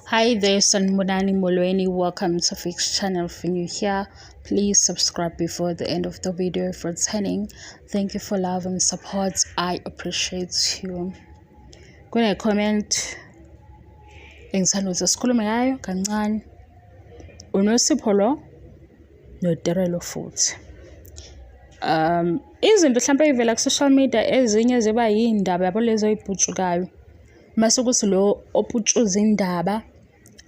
Hi there, Sanibonani Molweni. Welcome to Fix Channel. If you're new here, please subscribe before the end of the video. If returning, thank you for love and support. I appreciate you. Kune-comment engithanda ukuthi sikhulume ngayo kancane. UNosipho lo noTirelo futhi. Izinto mhlampe ey'vela ku-social media ezinye ziba yiy'ndaba yabo lezi ey'putshukayo. Mase kuthi lo oputshuza indaba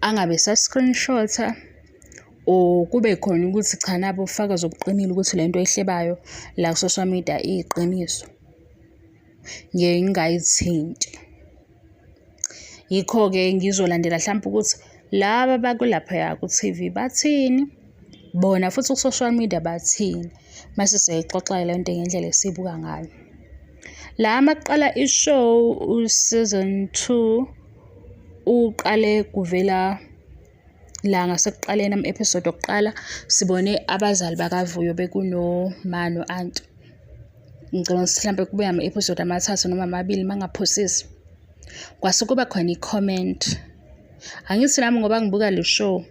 angabe esa-screenshot-a or kube khona ukuthi cha nabo ubufakazi obuqinile ukuthi le nto oyihlebayo la ku-social media iyiqiniso. Ngiye ngingayithinti. Yikho-ke ngizolandela hlampe ukuthi laba abakulaphaya ku-T_V bathini, bona futhi ku-social media bathini, mase siyayixoxa-ke le nto ngendlela esiyibuka ngayo. La makuqala i-show u-season 2 uqale kuvela la ngasekuqaleni ama-episode okuqala sibone abazali bakaVuyo bekuno-ma no-anti. Ngicabanga ukuthi hlampe kube ama-episode 3 noma 2 mangaphosisi. Kwase kuba khona i-comment. Angithi nami ngoba ngibuka le show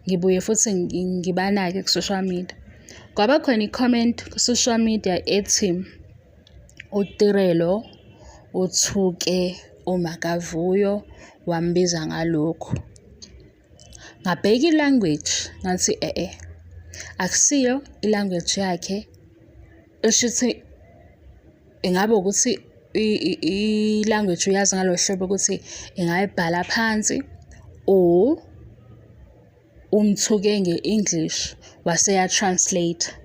ngibuye futhi ngibanake ku-social media. Kwaba khona i-comment ku-social media ethi uTirelo uthuke umakaVuyo wambiza ngalokhu. Ngabheka i-language ngathi e-e akusiyo i-language yakhe, eshuthi ingabe ukuthi i-language uyazi ngalo hlobo ukuthi ingayibhala phansi or umthuke nge-English wase ya-translate.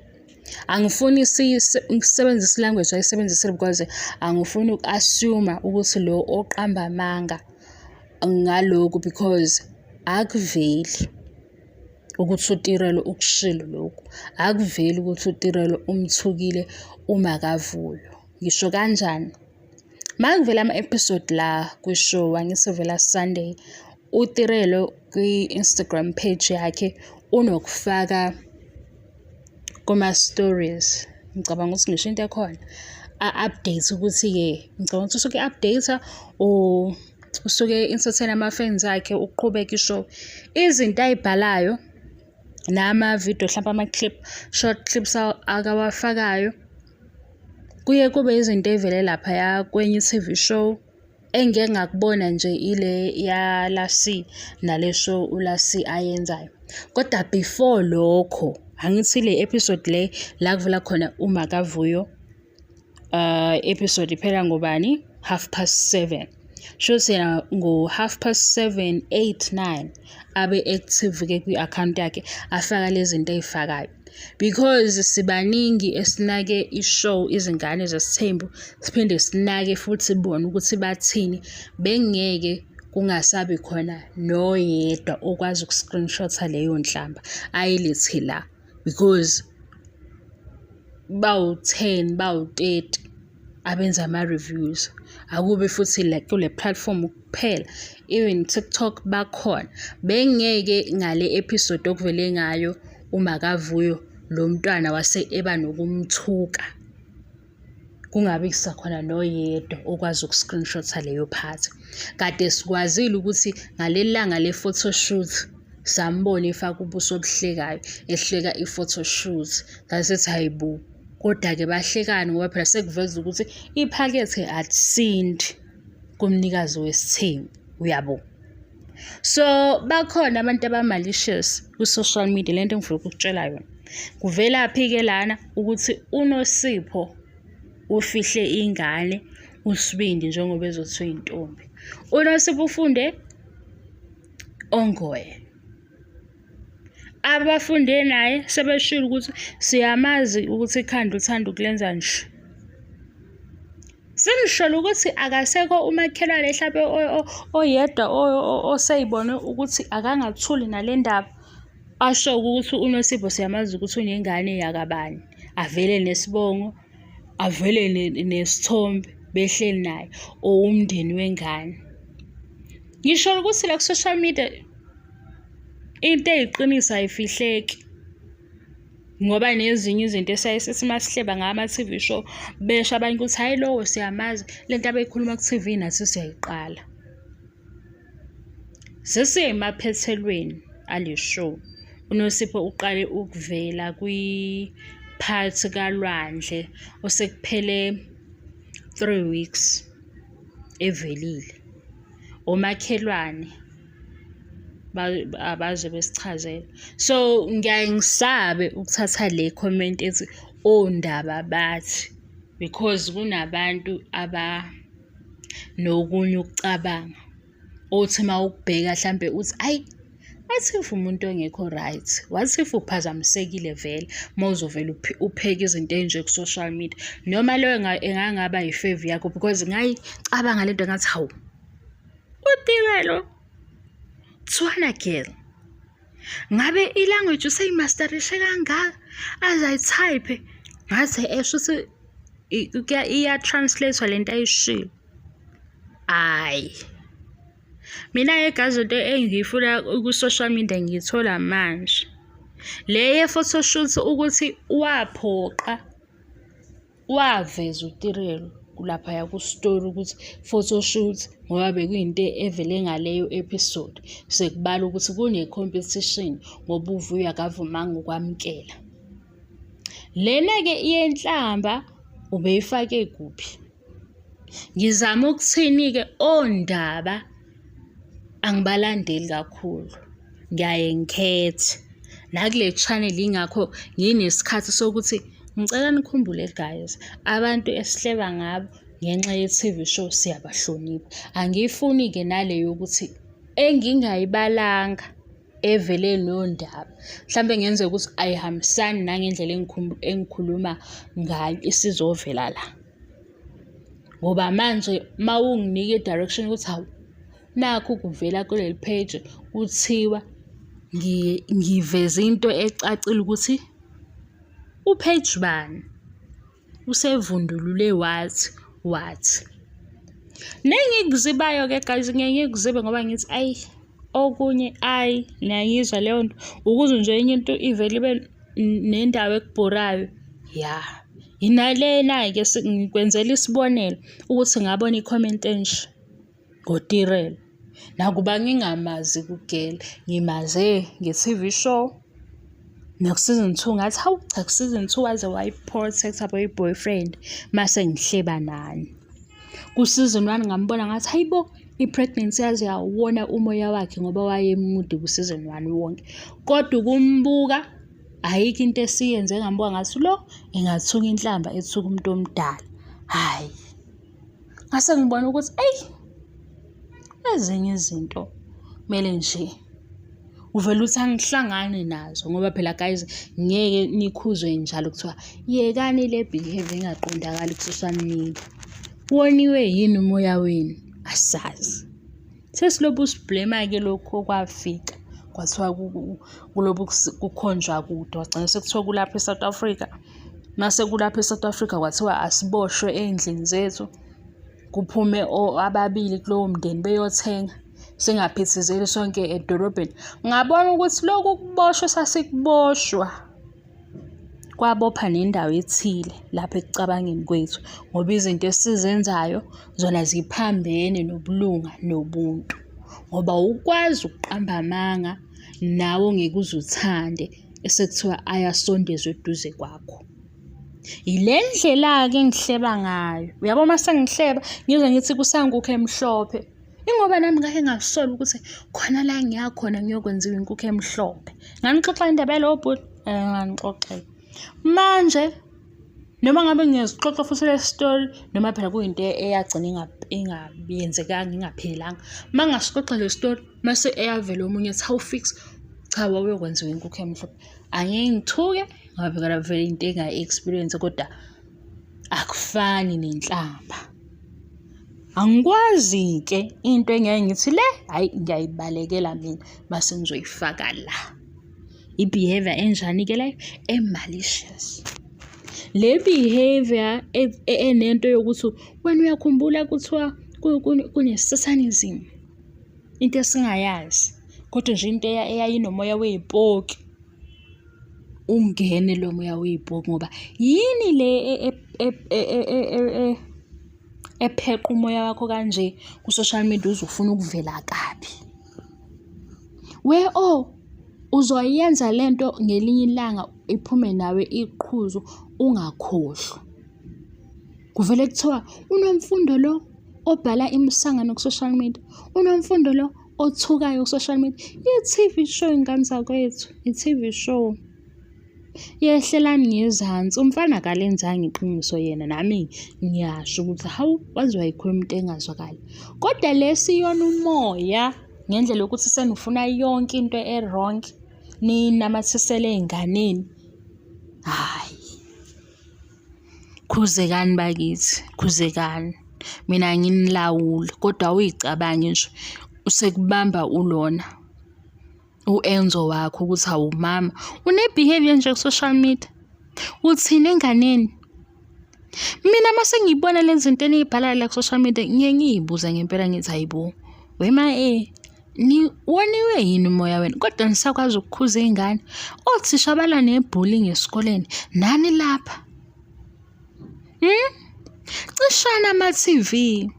Angifuni sisebenzise i-language ayisebenzisile because angifuni uku-assume-a ukuthi lo oqamba amanga ngalokhu because akuveli ukuthi uTirelo ukushilo lokhu, akuveli ukuthi uTirelo umthukile uMakaVuyo. Ngisho kanjani? Uma kuvela ama-episode la kwi-show, angithi vela Sunday, uTirelo kwi-Instagram page yakhe unokufaka kuma-stories, ngicabanga ukuthi ngisho into ekhona, a-update ukuthi-ke, ngicabanga ukuthi usuke e-update-a or usuke e-entertain ama-fans akhe ukuqhubeka i-show. Izinto ay'bhalayo nama-video hlampe ama-clip, short clips akawafakayo, kuye kube izinto ey'vele laphaya kwenye i-T_V show engike ngakubona nje ile yaLasi nale show uLasi ayenzayo. Kodwa before lokho, angithi le episode le la kuvela khona uMakaVuyo, episode iphela ngobani? 7:30. Shuthi yena ngo-7:30, 8, 9 abe active-ke kwi-akhawunti yakhe afaka lezi zinto ey'fakayo. Because sibaningi esinake i-show Izingane Zesithembu, siphinde sinake futhi sibone ukuthi bathini, bengeke kungasabi khona noyedwa okwazi uku-screenshot-a leyo nhlamba ayilethe la because bawu-10, bawu-30 abenza ama-reviews. Akube futhi la kule platform kuphela, even TikTok bakhona. Bengeke ngale episode okuvele ngayo uMakaVuyo lo mntwana wase eba nokumthuka, kungabi kusakhona noyedwa okwazi uku-screenshot-a leyo part. Kade sikwazile ukuthi ngaleli langa le-photoshoot sambona efaka ubuso obuhlekayo, ehleka i-photoshoot. Ngase hhayi bo, kodwa-ke bahlekani ngoba phela sekuveza ukuthi iphakethe alisindi kumnikazi wesithembu, uyabo? So bakhona abantu aba-malicious ku-social media, lento engifuna ukukutshela yona. Kuvelaphi-ke lana ukuthi uNosipho ufihle ingane uSibindi njengoba ezothi uyintombi. UNosipho ufunde Ongoye. Abafunde naye sebeshilo ukuthi siyamazi ukuthi ikhanda uthanda ukulenza nje. Sengisholo ukuthi akasekho umakhelwane hlampe oyedwa oseyibone ukuthi akangathuli nale ndaba, asho ukuthi uNosipho siyamazi ukuthi unengane yakabani, avele nesibongo, avele nesithombe behleli naye or umndeni wengane. Ngisho ukuthi la ku-social media into eyiqiniso ayifihleki ngoba nezinye izinto esiyaye sithi masihleba ngawo ama-T_V show besho abanye ukuthi hhayi lowo siyamazi le nto abeyikhuluma ku-T_V nathi siyayiqala. Sesiya emaphethelweni ale show. UNosipho uqale ukuvela kwi-part kaLwandle osekuphele 3 weeks evelile. Omakhelwane abaze besichazele. So ngiyaye ngisabe ukuthatha le comment ethi ondaba bathi, because kunabantu abanokunye ukucabanga othi uma ukubheka hlampe uthi, ayi, what if umuntu engekho right? What if uphazamisekile vele uma uzovela upheke izinto ey'nje ku-social media? Noma leyo engangaba i-favour yakho, because ngayicabanga lento ngathi, hawu, uTirelo, Tswana girl, ngabe i-language useyi-master-ishe kangaka aze ayi-type-e ngaze esho ukuthi iya-translate-wa lento ayishilo. Hhayi, mina-ke guys, into engiyifuna ku-social media ngiyithola manje. Le ye-photoshoot, ukuthi waphoqa waveza uTirelo laphaya ku-story ukuthi photoshoot, ngoba bekuyinto evele ngaleyo episode, sekubala ukuthi kune-competition ngoba uVuyo akavumanga ukwamukela. Lena-ke yenhlamba ubeyifake kuphi? Ngizama ukuthini-ke, ondaba angibalandeli kakhulu, ngiyaye ngikhethe. Nakule channel yingakho nginesikhathi sokuthi ngicela nikhumbule guys, abantu esihleba ngabo ngenxa ye-T_V show siyabahlonipha. Angiyifuni-ke nale yokuthi engingayibalanga evele leyo ndaba, mhlampe kungenzeka ukuthi ayihambisani nangendlela engikhuluma ngayo isizovela la. Ngoba manje uma unginika i-direction ukuthi hawu, nakhu kuvela kuleli page kuthiwa, ngiveze into ecacile ukuthi u-page bani usevundulule wathi wathi. Nengikuzibayo-ke guys, ngeke ngikuzibe ngoba ngithi ayi, okunye ayi, niyayizwa leyo nto, ukuze nje enye into ivele ibe nendawo ekubhorayo, ya. Yinalena-ke, ngikwenzela isibonelo ukuthi ngabona i-comment enje ngoTirelo. Nakuba ngingamazi ku-girl, ngimaze nge-T_V show naku-season two, ngathi hawu cha, ku-season two waze wayi-protect-a boy-boyfriend mase ngihleba nani. Ku-season one ngambona ngathi hayi bo, i-pregnancy yaze yawubona umoya wakhe ngoba wayemude ku-season one wonke. Kodwa ukumbuka ayikho into esiyenze ngambuka ngathi lo engathuka inhlamba ethuka umuntu omdala, hhayi. Ngase ngibona ukuthi eyi, ezinye izinto kumele nje uvele uthi angihlangani nazo, ngoba phela guys, ngeke nikhuzwe njalo kuthiwa yekani le behavior engaqondakali ku-social media. Woniwe yini umoya wenu? Asazi. Sesilobu si-blame-ke lokhu okwafika kwathiwa kulobu kukhonjwa kude, kwagcina sekuthiwa kulapha e-South Africa. Mase kulapha e-South Africa kwathiwa asiboshwe ey'ndlini zethu, kuphume ababili kulowo mndeni beyothenga, singaphithizeli sonke edolobheni. Ngabona ukuthi lokhu kuboshwa sasikuboshwa kwabopha nendawo ethile lapha ekucabangeni kwethu, ngoba izinto esizenzayo zona ziphambene nobulunga nobuntu. Ngoba awukwazi ukuqamba amanga nawe ongeke uze uthande esekuthiwa ayasondezwa eduze kwakho. Yile ndlela-ke engihleba ngayo. Uyabo uma sengihleba ngize ngithi kusankukhu emhlophe. Ingoba nami ngake ngasola ukuthi khona la engiya khona ngiyokwenziwa inkukhu emhlophe. Nganixoxa indaba yalowo bhuti? Nganixoxela. Manje noma ngabe ngiyazixoxa futhi le story, noma phela kuyinto eyagcina ingayenzekanga, ingaphelelanga. Uma ngingasixoxa le story mase eyavela omunye ethi hawu fix, cha, wawuyokwenziwa inkukhu emhlophe. Angeke ngithuke ngoba phela vele into engayi-experience, kodwa akufani nenhlamba. Angikwazi-ke into engeke ngithi le hhayi ngiyayibalekela mina mase ngizoyifaka la. I-behaviour enjani-ke leyo? E-malicious. Le behaviour enento yokuthi wena uyakhumbula kuthiwa kune-satanism, into esingayazi kodwa nje into eyayinomoya wey'poki. Ungene lo moya wey'poki, ngoba yini le epheqa umoya wakho kanje ku-social media uze ufune ukuvela kabi? We oh, uzoyenza le nto ngelinye ilanga iphume nawe iqhuzu ungakhohlwa. Kuvele kuthiwa uNomfundo lo obhala imisangano ku-social media, uNomfundo lo othukayo ku-social media. I-T_V show ngane zakwethu, i-T_V show. Yehlelani ngezansi, umfana akalenzanga iqiniso yena nami ngiyasho ukuthi hawu waze wayikhuluma into engazwakali. Kodwa le siyona umoya ngendlela yokuthi senifuna yonke into e-wrong niyinamathisele ey'nganeni, hhayi. Khuzekani bakithi, khuzekani. Mina anginilawuli kodwa awuy'cabange nje usekubamba ulona u-Enzo wakho ukuthi hawu mama une-behaviour nje ku-social media. Uthini enganeni? Mina uma sengiyibona le zinto eniy'bhalayo la ku-social media ngiye ngiy'buze ngempela ngithi hhayi bo, wema E, woniwe yini umoya wenu kodwa nisakwazi ukukhuza iy'ngane? Othisha balwa ne-bullying esikoleni, nani lapha. Hmm? Cishani ama-T_V.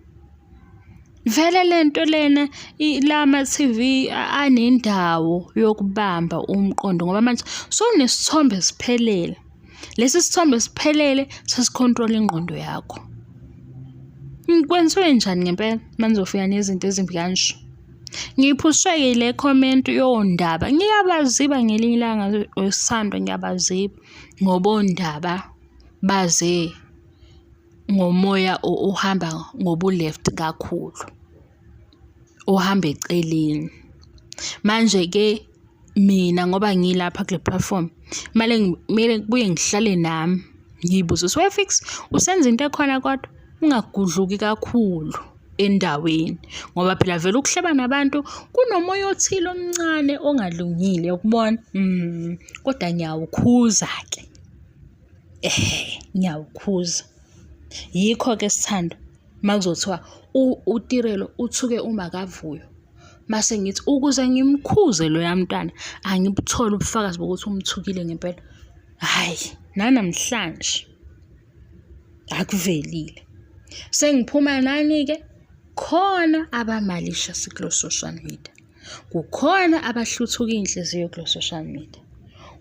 Vele le nto lena la ma-T_V anendawo yokubamba umqondo ngoba manje sewunesithombe esiphelele. Lesi sithombe esiphelele sesikhontrola ingqondo yakho. Kwenziwe njani ngempela uma nizofika nezinto ezimbi kanje? Ngiphuswe-ke ile comment yondaba. Ngiyabaziba ngelinye ilanga wesithandwa ngiyabaziba ngoba ondaba baze ngomoya ohamba ngobu-left kakhulu, ohamba eceleni. Manje-ke mina ngoba ngilapha kule platform, kumele kumele kubuye ngihlale nami ngiy'buze ukuthi we Fiks usenza into ekhona kodwa? Ungagudluki kakhulu endaweni ngoba phela vele ukuhleba nabantu kunomoya othile omncane ongalungile ukubona kodwa ngiyawukhuza-ke. Ehhe, ngiyawukhuza. Yikho-ke sithandwa, uma kuzothiwa uTirelo uthuke umakaVuyo, mase ngithi ukuze ngimkhuze loya mntwana angibutholi ubufakazi bokuthi umthukile ngempela. Hhayi, nanamhlanje akuvelile. Sengiphuma nani-ke, khona aba-malicious kulo social media. Kukhona abahluthuka iy'nhliziyo kulo social media.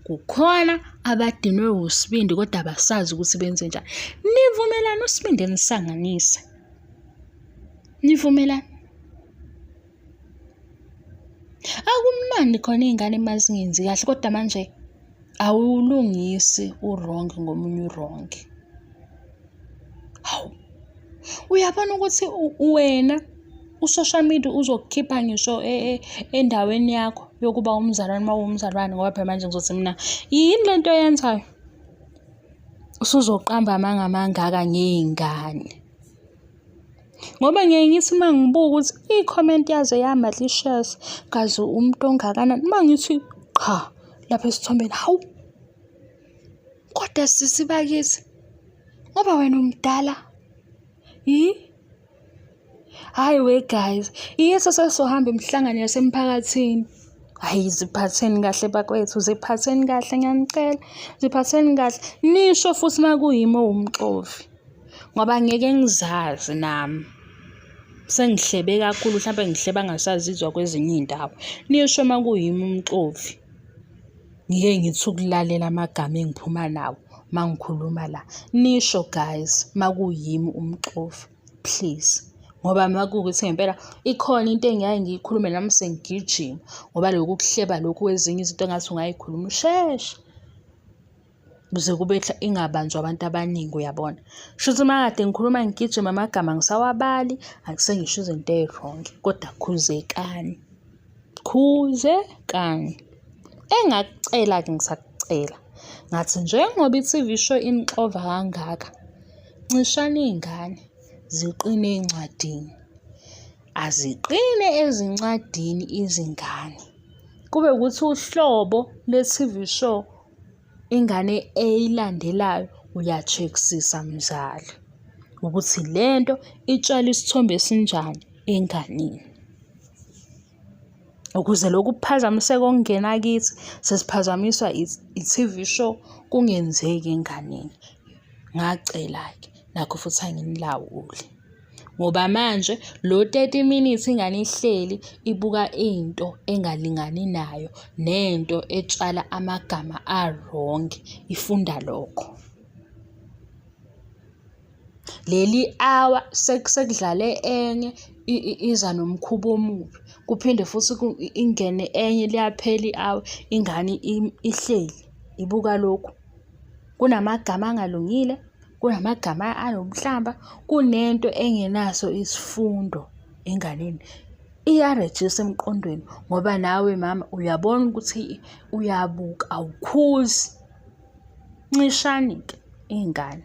Kukhona abadinwe wusibindi kodwa abasazi ukuthi benzenjani. Nivumelani usibindi enisanganise. Nivumelani. Akumnandi khona iy'ngane uma zingenzi kahle kodwa manje awulungisi u-wrong ngomunye u-wrong. Hawu, uyabona ukuthi wena u-social media uzokukhipha ngisho e, e, endaweni yakho yokuba umzalwane uma uwumzalwane ngoba phela manje ngizothi mina yini le nto oyenzayo? Usuzoqamba amanga amangaka ngey'ngane. Ngoba ngiye ngithi uma ngibuka ukuthi i-comment yaze ya-malicious, kaze umuntu ongakanani, uma ngithi qha lapha esithombeni, hawu kodwa sisi bakithi ngoba wena umdala yi hhayi we guys yiso sesizohamba imihlangano yasemphakathini. Hhayi ziphatheni kahle bakwethu, ziphatheni kahle ngiyanicela, ziphatheni kahle. Nisho futhi uma kuyimi owumxovi ngoba ngeke ngizazi nami. Sengihlebe kakhulu hlampe ngihleba ngasazizwa kwezinye iy'ndawo. Nisho uma kuyimi umxovi. Ngike ngithi ukulalela amagama engiphuma nawo uma ngikhuluma la. Nisho guys uma kuyimi umxovi please. Ngoba uma kuwukuthi ngempela ikhona into engiyaye ngiyikhulume nami sengigijima ngoba lokhu kuhleba lokhu kwezinye izinto engathi ungayikhuluma usheshe. Kuze kube ingabanjwa abantu abaningi uyabona. Shuthi uma kade ngikhuluma ngigijima amagama angisawabali, akusengisho izinto ey'wrong kodwa khuzekani. Khuzekani. Engakucela-ke ngisakucela, ngathi njengoba i-T_V show inixova kangaka, ncishani iy'ngane ziqine ey'ncwadini. Aziqine ezincwadini izingane. Kube ukuthi uhlobo lwe-T_V show ingane eyilandelayo uya-check-sisa mzali ukuthi lento itshala isithombe esinjani enganeni. Ukuze lokhu kuphazamiseka okungena kithi sesiphazamiswa i-T_V show kungenzeki enganeni. Ngacela-ke nakho futhi anginilawuli. Ngoba manje lo 30 minutes ingane ihleli ibuka into engalingani nayo nento etshala amagama a-wrong, ifunda lokho. Leli hour sekudlale enye iza nomkhuba omubi, kuphinde futhi ingene enye liyaphela i-hour ingane ihleli ibuka lokhu. Kunamagama angalungile, kunamagama anobuhlamba, kunento engenaso isifundo enganeni. Iyarejista emqondweni ngoba nawe mama uyabona ukuthi uyabuka awukhuzi. Ncishani-ke iy'ngane.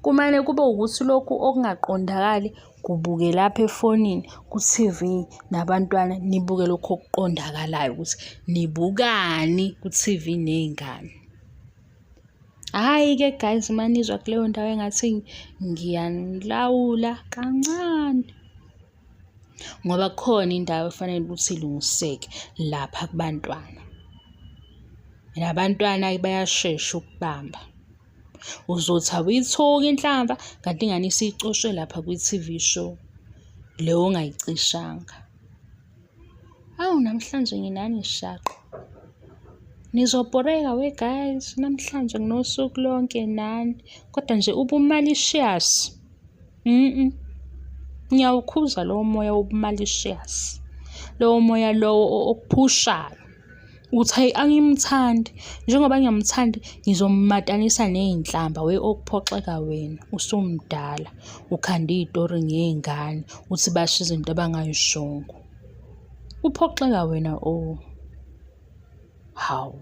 Kumane kube ukuthi lokhu okungaqondakali kubuke lapha efonini ku-T_V nabantwana nibuke lokhu okuqondakalayo ukuthi nibukani ku-T_V ney'ngane. Hhayi-ke guys, uma nizwa kuleyo ndawo engathi ngiyanilawula kancane ngoba kukhona indawo efanele ukuthi ilungiseke lapha kubantwana. Nabantwana-ke bayashesha ukubamba. Uzothi awuyithuki inhlamba kanti ingane isicoshe lapha kwi-T_V show le ongayicishanga. Awu namhlanje nginani shaqa. Nizobhoreka we guys, namhlanje nginosuku lonke nani. Kodwa nje ubu-malicious. Ngiyawukhuza lowo moya wobu-malicious. Lowo moya lowo okuphushayo. Uthi hhayi angimthandi, njengoba ngingamthandi ngizommatanisa ney'nhlamba we okuphoxeka wena usumdala ukhanda iy'tori ngey'ngane uthi basho izinto abangay'shongo. Uphoxeka wena o. Hawu.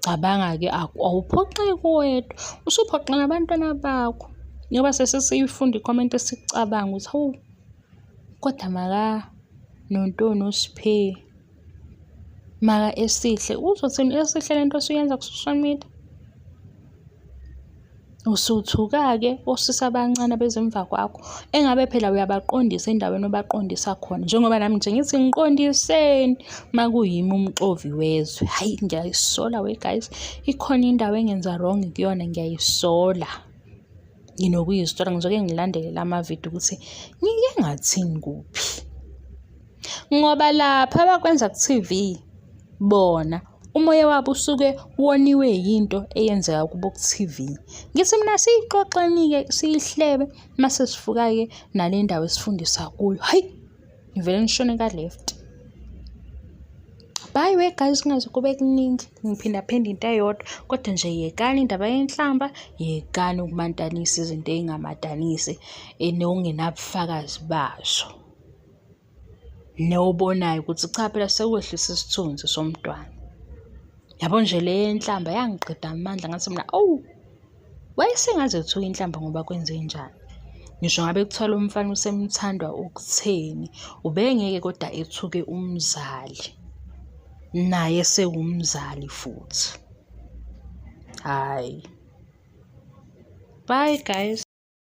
Cabanga-ke awuphoxeki wedwa, usuphoxa nabantwana bakho. Njengoba sesiyifunda i-comment esicabanga ukuthi hawu kodwa maka Nontoni uSphe, maka Esihle, uzothini Esihle le nto osuyenza ku-social media? Usuthuka-ke osisi abancane abeza emva kwakho, engabe phela uyabaqondisa endaweni obaqondisa khona. Njengoba nami nje ngithi ngiqondiseni uma kuyimi umxovi wezwe. Hhayi ngiyayisola we guys, ikhona indawo engenza wrong kuyona ngiyayisola. Nginokuyisola ngizoke ngilandele la mavidiyo ukuthi ngike ngathini kuphi. Ngoba lapha abakwenza ku-T_V bona umoya wabo usuke woniwe yinto eyenzeka kubo ku-T_V. Ngithi mina siyixoxeni-ke siyihlebe mase sivuka-ke nale ndawo esifundisa kuyo. Hhayi, ngivele ngishone ka-left. Bye we guys, kungaze kube kuningi ngiphindaphinda into eyodwa kodwa nje yekani indaba yenhlamba, yekani ukumantanisa izinto ey'ngamatanisi nokungenabufakazi bazo. Newubonayo ukuthi cha phela sekwehlisa isithunzi somntwana. Yabo nje le yenhlamba yangiqeda amandla ngathi mina awu wayesengaze ethuka inhlamba ngoba kwenzenjani. Ngisho ngabe kuthiwa lo mfana usemthandwa ukutheni ubengeke kodwa ethuke umzali. Naye sewumzali futhi. Hhayi. Bye guys.